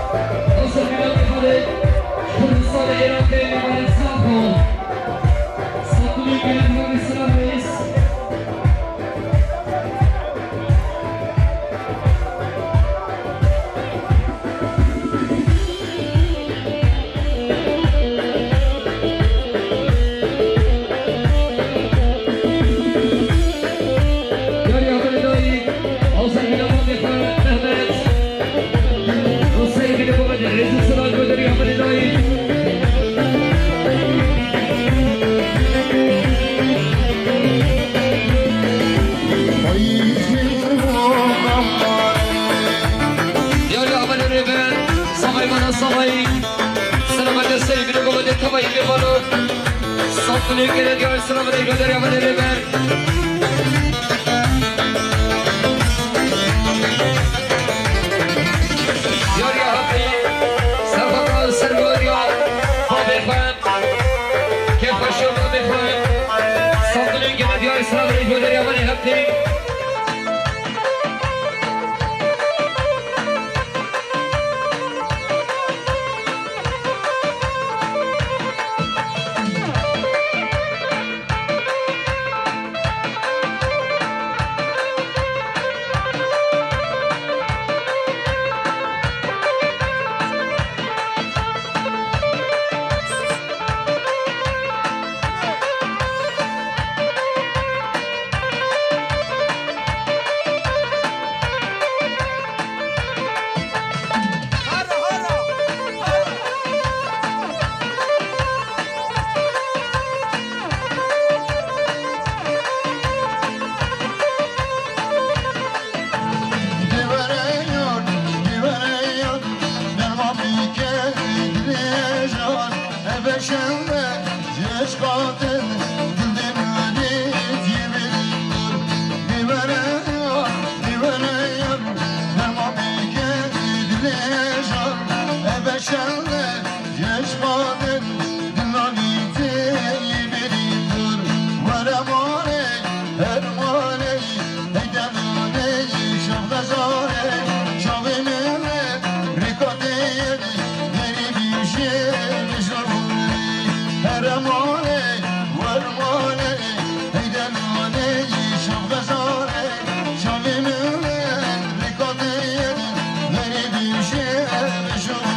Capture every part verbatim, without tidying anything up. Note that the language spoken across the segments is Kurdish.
Aşa Mîran Mîxalê, Kurdistanê Iraqê, Mîranê Safo. Satulî Gelen Mami Sinan Reis. Yarî Amelî Dayî, Azerbaycan Mehmet. Hüseyin Bilibov, Rêzî Siraj Goderî Amelî Dayî. Yarî Amelî Rêber, Savayî Vana Savayî. Selamet Hüseyin Bilibov, Tavayî Bilibov. Santulî Gelen Diyar, Selamet Goderî Amelî Rêber. Yarî Heqî, Serxwebaz Sergoriya, Babê xwe, kêfxweşiya Babê xwe, Sandilê Gele Diyar Îslam Rêjberê Yamanê Heqî. Dêvereyan, dêvereyan, derman bike dirêjan, eve şewe, yeşkatin, dildê min ê diyê min dur. Dêvereyan, dêvereyan, derman bike dirêjan, eve şewe, Yeşmanin dinanî tê yê berî dur. Were malê, her malê, hey denanê, şev xezarê, şevê min e, rêka tê yê, berî bîşê, şevê. Her malê, wer malê, hey denanê, şev xezarê, şevê min e, rêka tê yê, berî bîşê, şevê.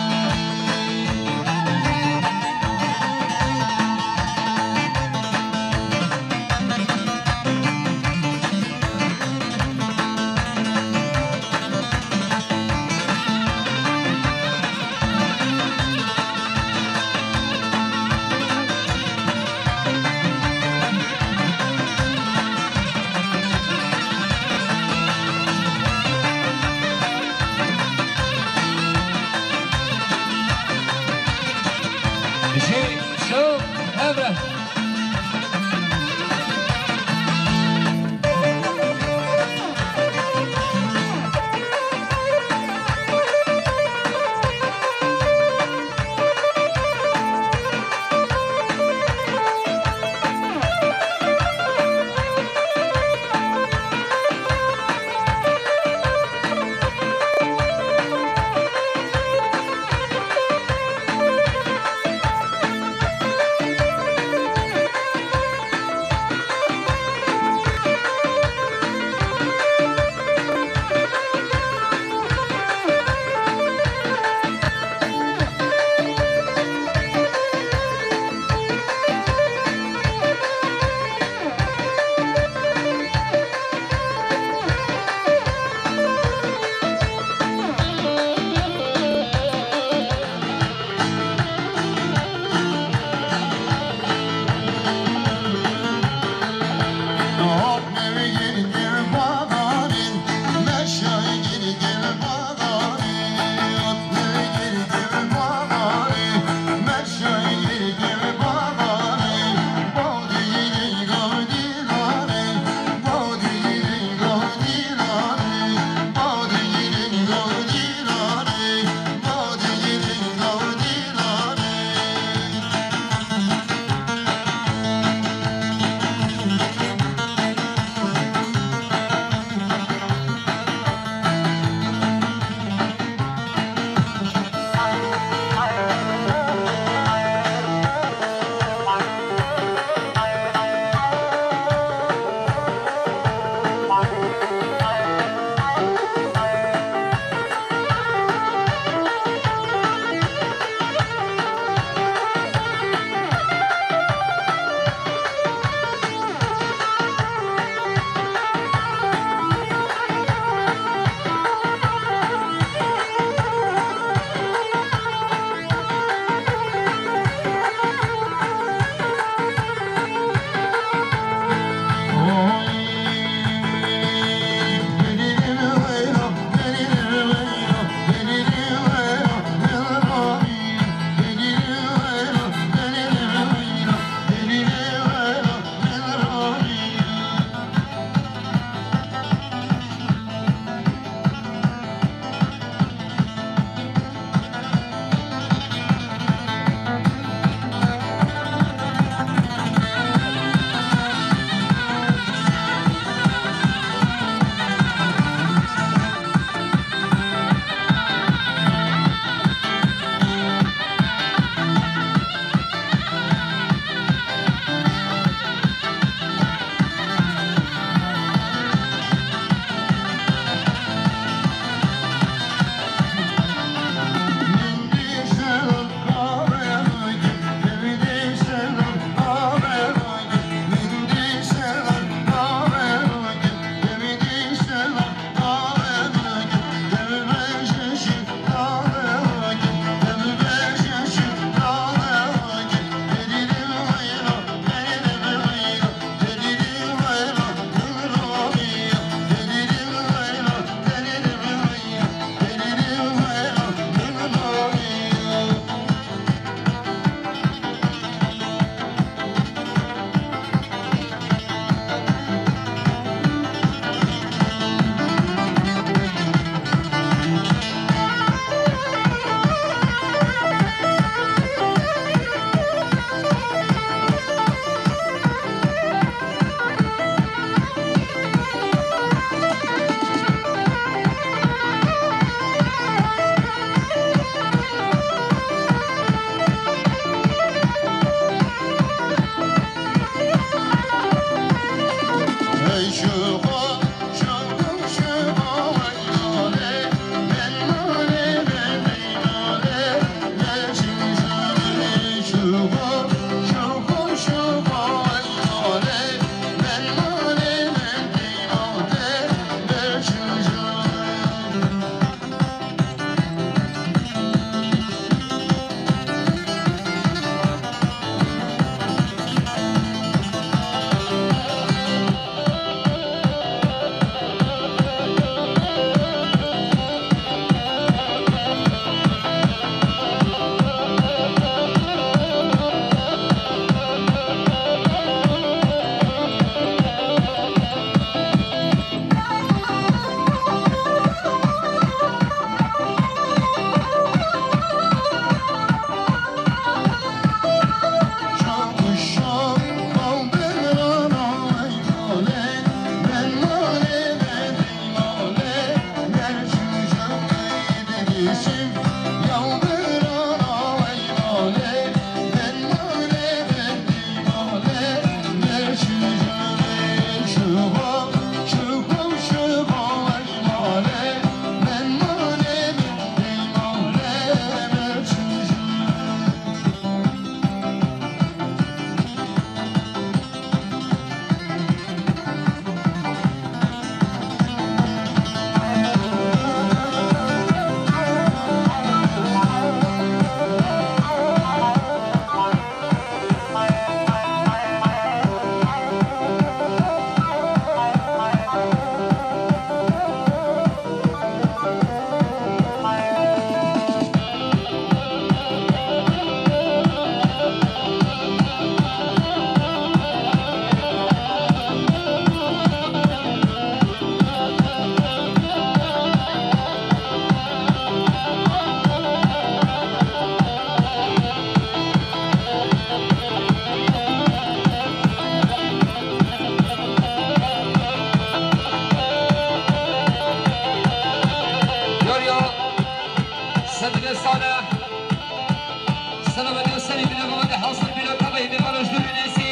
Selamet ya serî bîne, bavê hasir bîne, tavayê bê baraj dûrê nesî.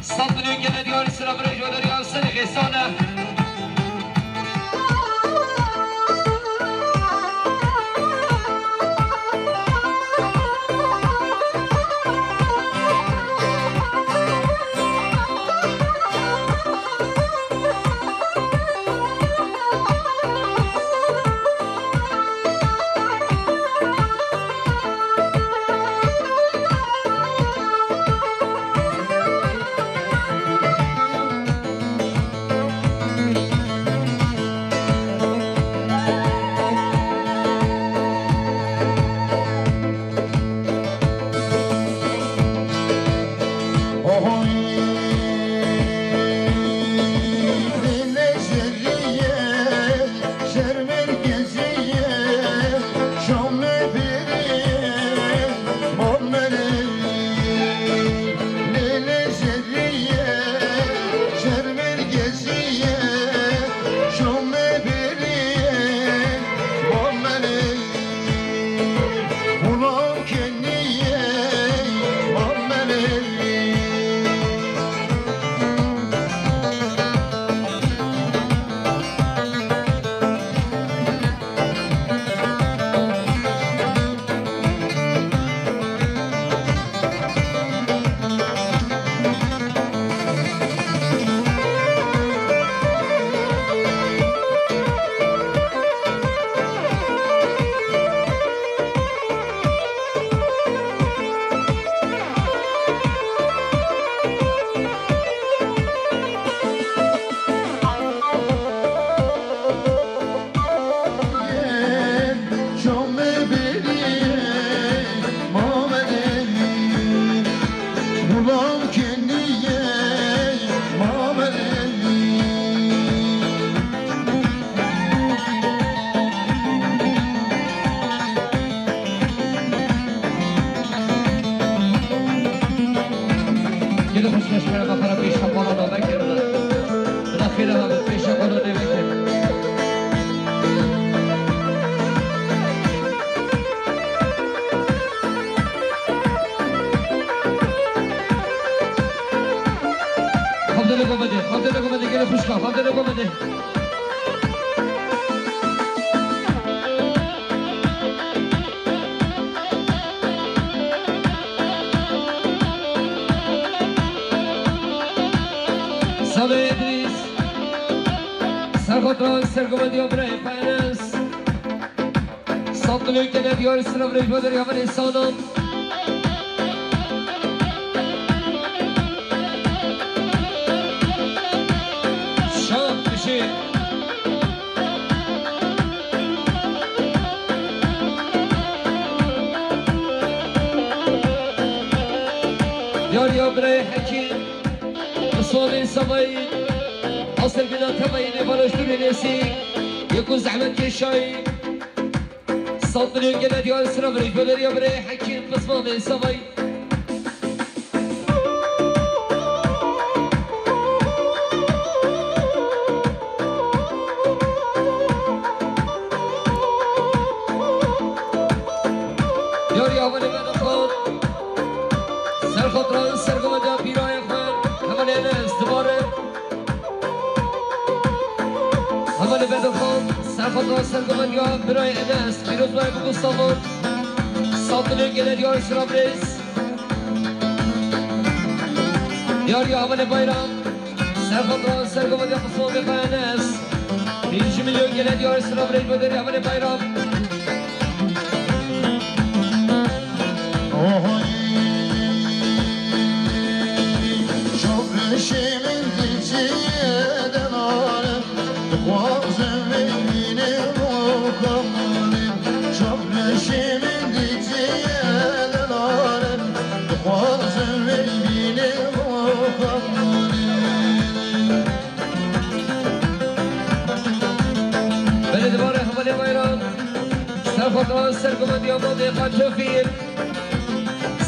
Sed milyon gele diyar sira virêj ve derya serê xêsane. Gelin hoş geldiniz. Merhaba, para beş şapana da bekleyin. Bırak hele abi, beş şapana da bekleyin. Xwedê li gomedê, xwedê li gomedê, gelê xwişka, xwedê li gomedê. Sado Idris, serxotra sergovendiya birayê xwe Enes. Sat milyon gele diyar sıra virêj ve derya ve insanım. Şam bir şey. Diyar ya birayê Hekim, Islamê Savayî, Asir Bîna Tevayî, Nêvara Şturê Nesî, Yekû Zehmet Keşayî. Sat milyon gele diyar sıra virêj ve derya birayê Hekim, Islamê Savayî. Yarî hevalê me dixwat. Serxotra sergovendiya pîrayê xwe, hevalê Enes Dibarê. Hevalê me dixwat. Serxotra sergovendiya birayê Enes, Pîrozbayê bi Gustavo. Sat milyon gele diyar sıra birêz. Yarî hevalê Bayram. Serxotra sergovendiya Qusmamê xwe Enes. Pêncî milyon gele diyar sıra virêj ve derya hevalê Bayram. Ohoy. Şoreşê min diciyê delalê. Dixwazim vê bînim û kamilî. Şoreşê min diciyê delalê. Dixwazim vê bînim û kamilî. Belê dibare hevalê Bayram. Serxotra sergovendiya Madê Xatofîr.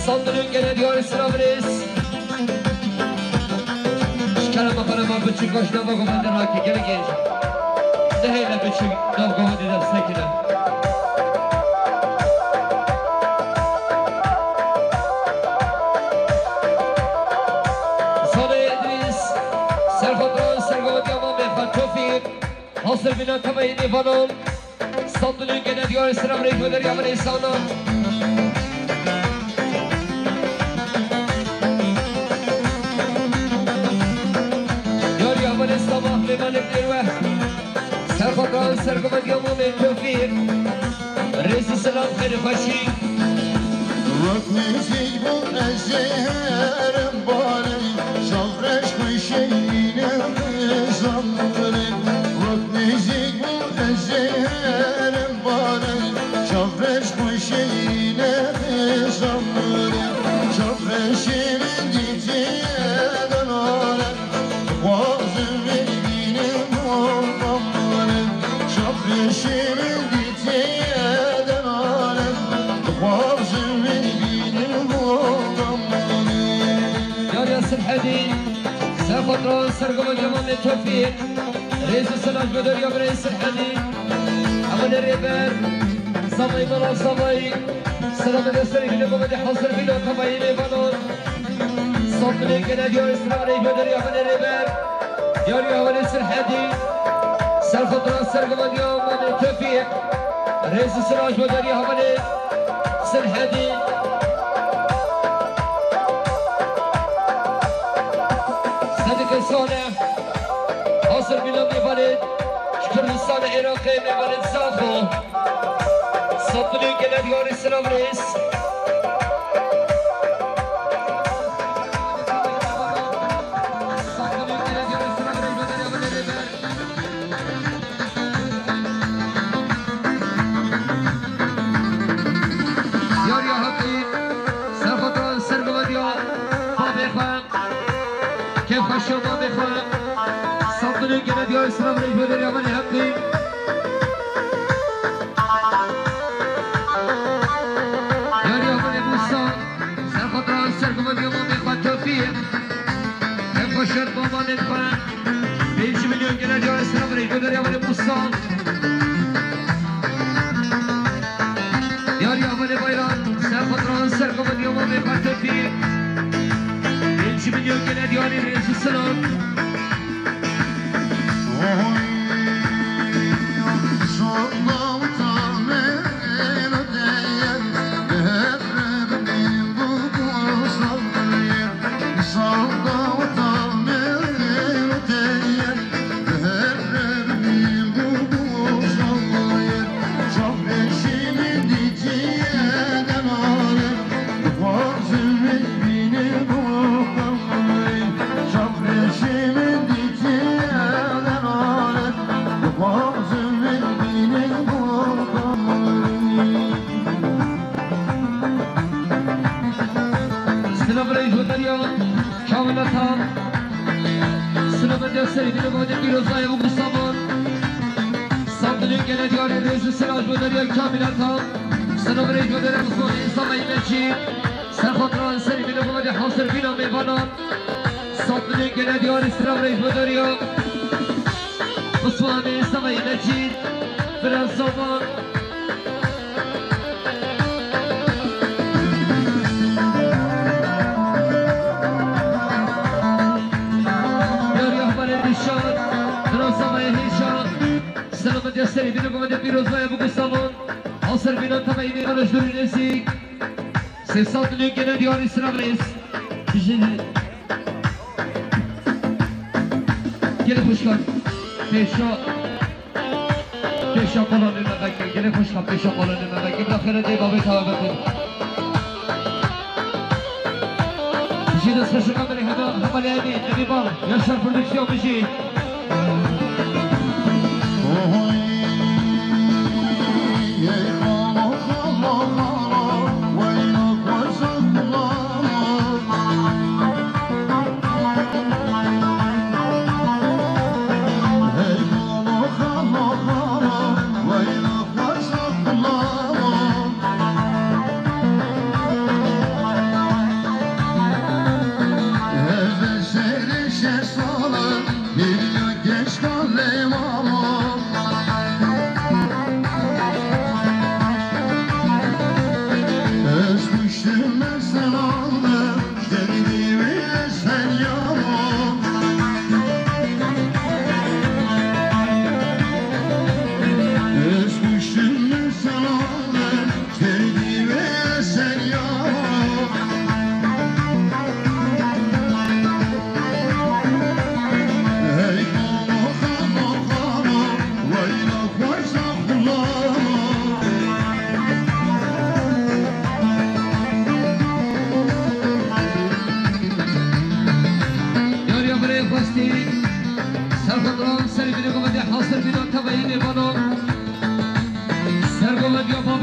Sandilin gele diyarê sira virêz. Ji kerema xwe re ma biçûk baş nava govendê rake, gelek genc. Nehêle biçûk nav govendê de sekine. Sirvîna temayî mêvanan. Sandinê gene diyarê sira rêk ve derya min însana. Diyarê hevalê sabah mêvanê dêr we. Ser xwe dan ser guvendiya mamê Tofîq. Rêz û selam xêr û xweşî. Wek nêzîk bû ez ê herim barê, şav reş xweşî nîne zanê. Wek nêzîk bû ez ê herim barê, şav reş xweşî nîne zanê. Şav reşê min dîtiye denare. Dixwazim vê bînim û bimrim. Şav reşê min dîtiye denare. Dixwazim vê bînim û bimrim. Yar Yasir Hedî, ser xwe diran ser guvendiya mamê Tofîq. Rêz û selam ji bo derya birê Yasir Hedî. Hevalê rêber, Zavayî mala Zavayî. Selamê destê rê bîne guvendiya hazir bîne temayî mêvanan. Sandinê gene diyarê sira rêk ve derya hevalê rêber. Diyarê hevalê Sirhedî. Ser xwe diran ser guvendiya mamê Tofîq. Rêz û selam ji bo derya hevalê Sirhedî. Sedike Salih. Hazir bîne mêvanê ji Kurdistanê, Iraqê, mêvanê Zaxo. Sandinê gene diyarê sira rêz. Yar ya Heqî, ser xwe diran ser guvendiya babê xwe. Kêfxweşiya mamê xwe. Sandinê gene diyarê sira rêk ve derya hevalê Heqî. Yar ya hevalê Mûsa. Ser xwe diran ser guvendiya mamê xwe Tofîq. Kêfxweşiya babanê xwe. Pêncî milyon gene diyarê sira rêk ve derya hevalê Mûsa. Diyarê hevalê Bayram, ser xwe diran ser guvendiya mamê xwe Tofîq. Pêncî milyon gene diyarê rêz û selam. Silav rêj û derya kamilata. Silav derya serî bîne vadê pîrozayê û Mustafa. Sandinê gene diyarê rêz û silav û derya kamilata. Silav rêj û derya Mustafa Îslamê Mecîd. Ser xwe diran serî bîne vadê hazir bîna mêvanan. Sandinê gene diyarê silav rêj û derya Mustafa Îslamê Mecîd. Biraz zaman. Yar ya hevalê Dilşad, Dilşad Zavayê Hêşa. Selamet ya serî bîne guvendiya pîrozayê bû salon. Hazir bîne temayî mêvanê ji dûr û nêzîk. Sê sed milyon gene diyarê sira rêz. Bijî. Gelê xweşkan. Pêşa. Pêşa kolonê me veke, gelê xweşka pêşa kolonê me veke. Bila xêre dê babê tawe veke. Bijî dest xweşika berê hema, hema lê Emî, Emî Bal, Yaşar Prodüksiyon bijî.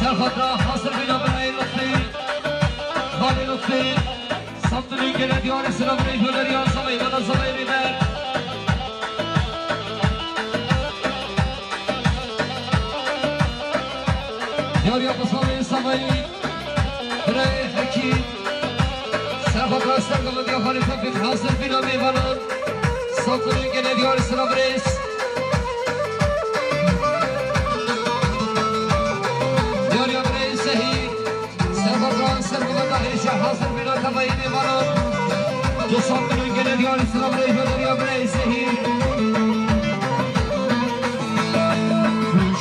Serxatra hazir bîne birayê Lutfî. Xalê Lutfî. Samsun'un gene diyarı sıra burayı gönderiyor. Samayı bana samayı biber. Yar yapı samayı samayı. Burayı heki. Serhat Aslan Galı'nda Halife bin Hazır bin Abi Vanan. Samsun'un gene diyarı sıra burayı. Yar ya burayı sehir. Serbakan serguveta hêşa hazir bîna tevayî mêvanan. Ji Samsun'un gene diyarî silam rêjo deriya birayê sehî.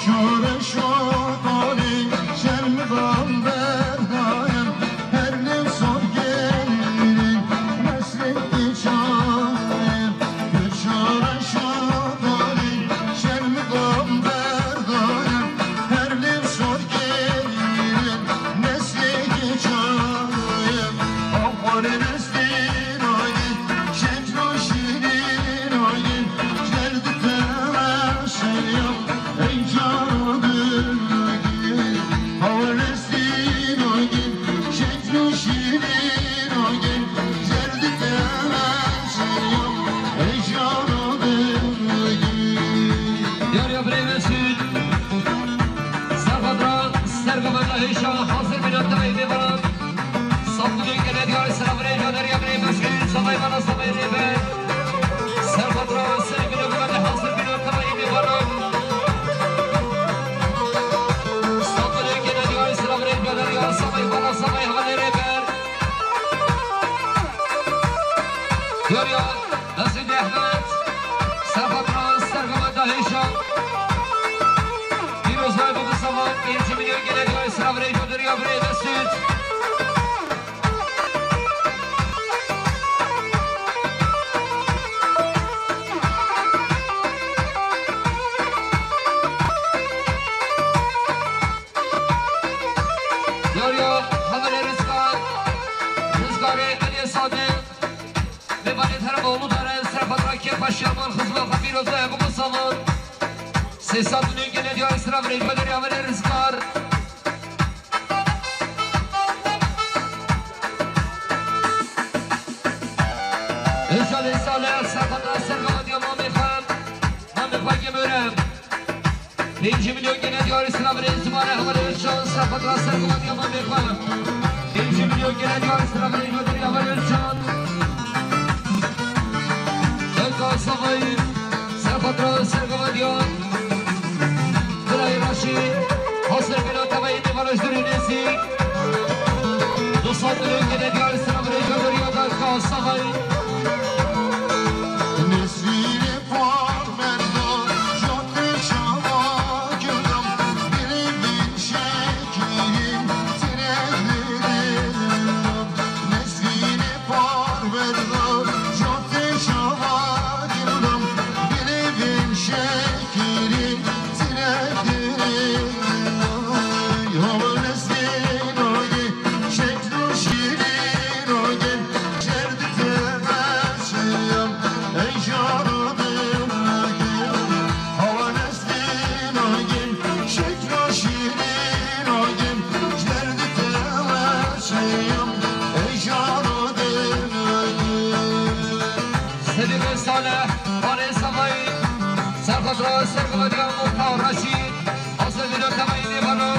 Şore şotanê şermidan berdaye, her lê sor gelin mesrek geçaye. Yar ya birê Mesut. Servadra, servadra hêşa hazir bîna tevayî mêvanan. Samsun'un gene diyarî silam rêjo deriya birê Mesut. Samay bana samay rêber. Servadra, servadra hazir bîna tevayî mêvanan. Samsun'un gene diyarî silam rêjo deriya samay bana samay halê rêber. Yar ya Mesut Ehmed, Serhat Ras, Serhat Dahêşa. Pîrozbay Baba Savan, birinci milyon gene diyarî silam rêjo deriya birê Mesut. Mêvanê Tereboğlu dare, serfadra kê paşiya mal xizma xwe pîroz e, bu saman. Sê sed milyon gele diyar sira virêj ve derya ve rizgar. Öcal Esale, serfadra sergava diya mamê xwe. Mamê xwe gemöre. Pêncî milyon gene diyarî sira virê zimanê hevalê Özcan, serfadra sergova diya mamê xwe. Pêncî milyon gene diyarî sira virê zimanê hevalê Özcan. Özcan Savayî, serfadra sergova diya. Birayê Raşî, hasir bîna tevayî mêvanoj durî nêzî. Du sed milyon gene diyarî sira virê zimanê hevalê Özcan Savayî. Nesrînê parverda, jotê çava gilam, dilê min şekîrîn, tirek dilê gilam. Nesrînê parverda, jotê çava gilam, dilê min şekîrîn, tirek dilê gilam. Hava nesrîn oye, şeklo şîrîn oye, Sedî Salih, Salih Savayî, serxwedra serxwediya Muxtar Reşîd. Hazır bir ortamı yine bana.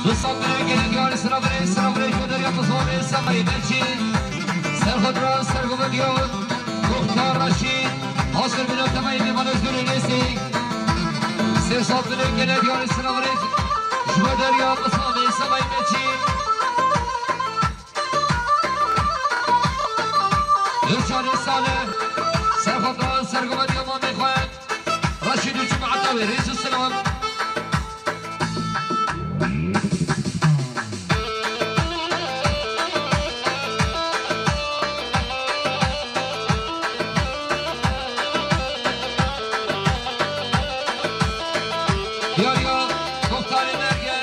Du santine gelen diyarî sira virê, sira virê, joder ya muzorê, semayî belçî. Serxwedra serxwediya Muxtar Reşîd. Hazır bir ortamı yine bana, özgür nesi. Sê santine gelen diyarî sira virê, joder ya muzorê, semayî belçî. Özcan Esale, serxwedra serxwediya mamê xwe. Reşîd û cemaeta wê, rêz û selam. Diyariya, Muxtarê Merge.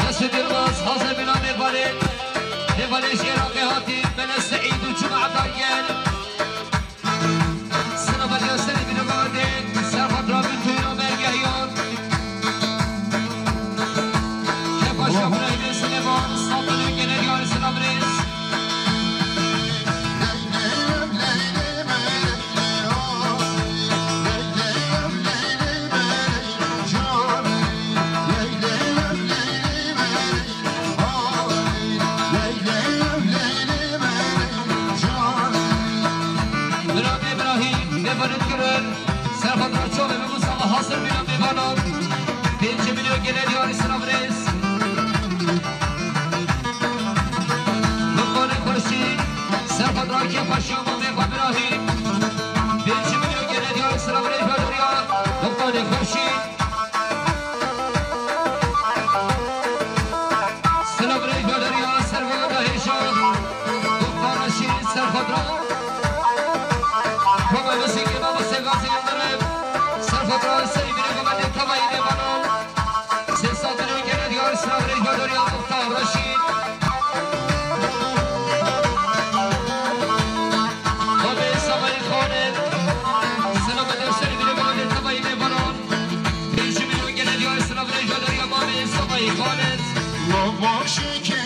Mesut Yilmaz, hazir bîna mêvanê. Mêvanê ji Iraqê hatî, Mele Seîd û cemaeta gel. Sina Belya serê bîna gavardê, serxwedra bin tuyra mergehiyan. Kepaşa Brahîmê Silêman, Stenbolê gele diyarî sina birêz. Birabê Îbrahîm, mêvanê dikirin. Serxwedra çavê min Mustafa hazir bîna mêvanan. Pêncî milyon gele diyarî sina birêz. Luqmanê Xurşîd, serxwedra kê xweşiya mamê xwe Îbrahîm. Pêncî milyon gele diyarî sina birêz, badiriya Luqmanê Xurşîd. Silav rêj baderiya servada hêşa. Doktor Reşîd serxwedra. Baba Mesîkê, baba Segazê Yildirim. Serxwedra serî bîrê baba dê tavayî dê bana. Sê sed lirê gele diyar silav rêj baderiya Doktor Reşîd. Babê Savayî Xalid. Silav eder serî bîrê baba dê tavayî dê bana. Pêncî milyon gele diyar silav rêj baderiya babê Savayî Xalid. Lava şikê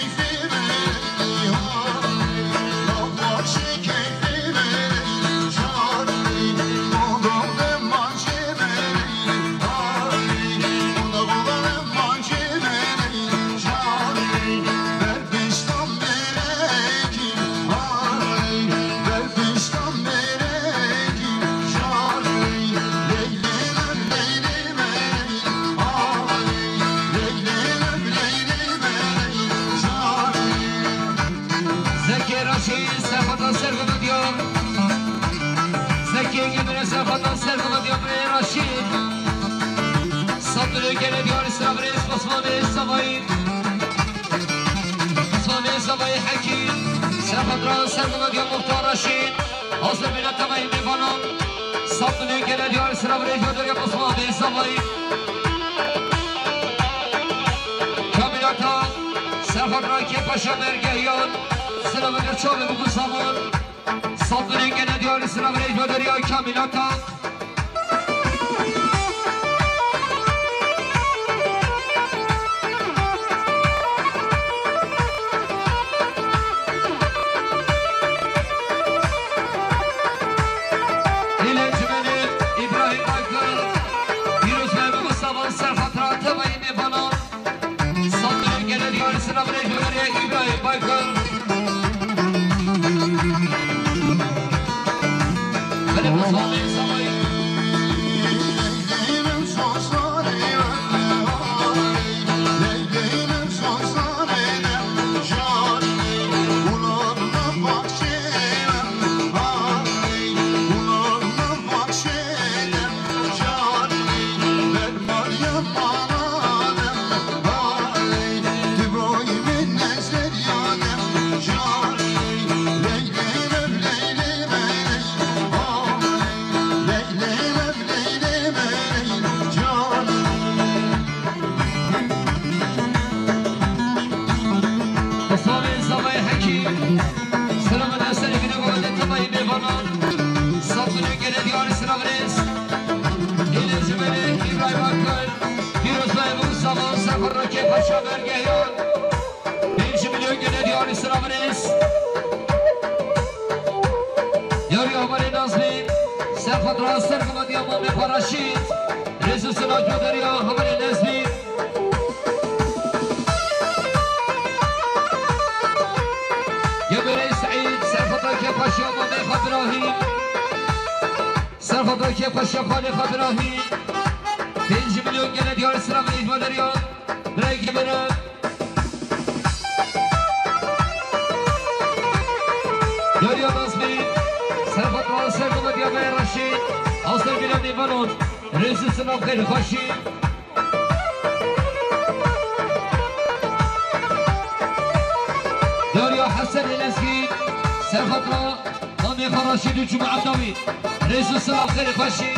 Zekê Reşîd, serxwedra serxwedra diya. Zekê Gemire, serxwedra serxwedra diya, birê Reşîd. Sed milyon gele diyar silav rêj Osmanê Savayî. Osmanê Savayî Hekîm, serxwedra serxwedra diya Muxtar Reşîd. Hazir bîna tevayî mêvanan. Sed milyon gele diyar silav rêj baderiya Osmanê Savayî. Kamînata Serhat Rakî Paşa Mergehiyan, Silavê Çavê Bû Saman, Safirê gene diyarî Silavê Rêjbederiya Kamîl Atak. Hêlê Cimenê, Îbrahîm Baykar, Pîroz Mehmet Mustafa, Serhat Ratevayî Mêvanan, Sandrê gele diyarî Silavê Rêjbederiya Îbrahîm Baykar. Hadi Mustafa Bey, Samayî. Xwesavê zavayê hekî, selamet eserê bîne gote temayî mêvanan. Safirê gele diyarî Silavê Rêz. Hêlê Cimenê, Îbrahîm Akar, Pîroz Mehmet Mustafa, Serhat Rakî Paşa Mergehiyan. Pênc milyon gele diyarî Silavê Rêz. Yarî Amarê Nazmî, Serhat Ra Sergometiya Mamê Xwe Reşîd, Rêz û Silav Coderiya Amarê Nazmî. Gemerê Seîd, Serhat Ra Kepaşiya Mamê Xwe Birahîm. Serhat Ra Kepaşiya Xalê Xwe Birahîm. Pênc milyon gele diyarî Silavê Rêjbederiya. Birayê Gemerê. Derya Nazmî, Serhat Ra Sergometiya Meyê Reşîd, Aser Bîra Mêvanon, Rêz û Silav Xêr Xweşî. Derya Hesen Elezgî, Serhat Ra, Mamê Xwe Reşîd û Cuma Evdawî, Rêz û Silav Xêr Xweşî.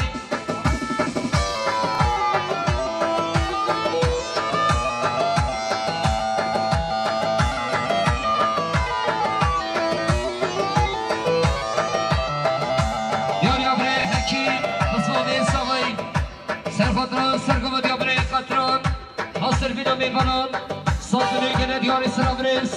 Yarî Abrê Hekî, Xisavê Savay, Serhat Ra Sergometiya Abrê Qetran, Hasir Bîna Mêvanan, Sandinê gele diyarî Silavê Rêz.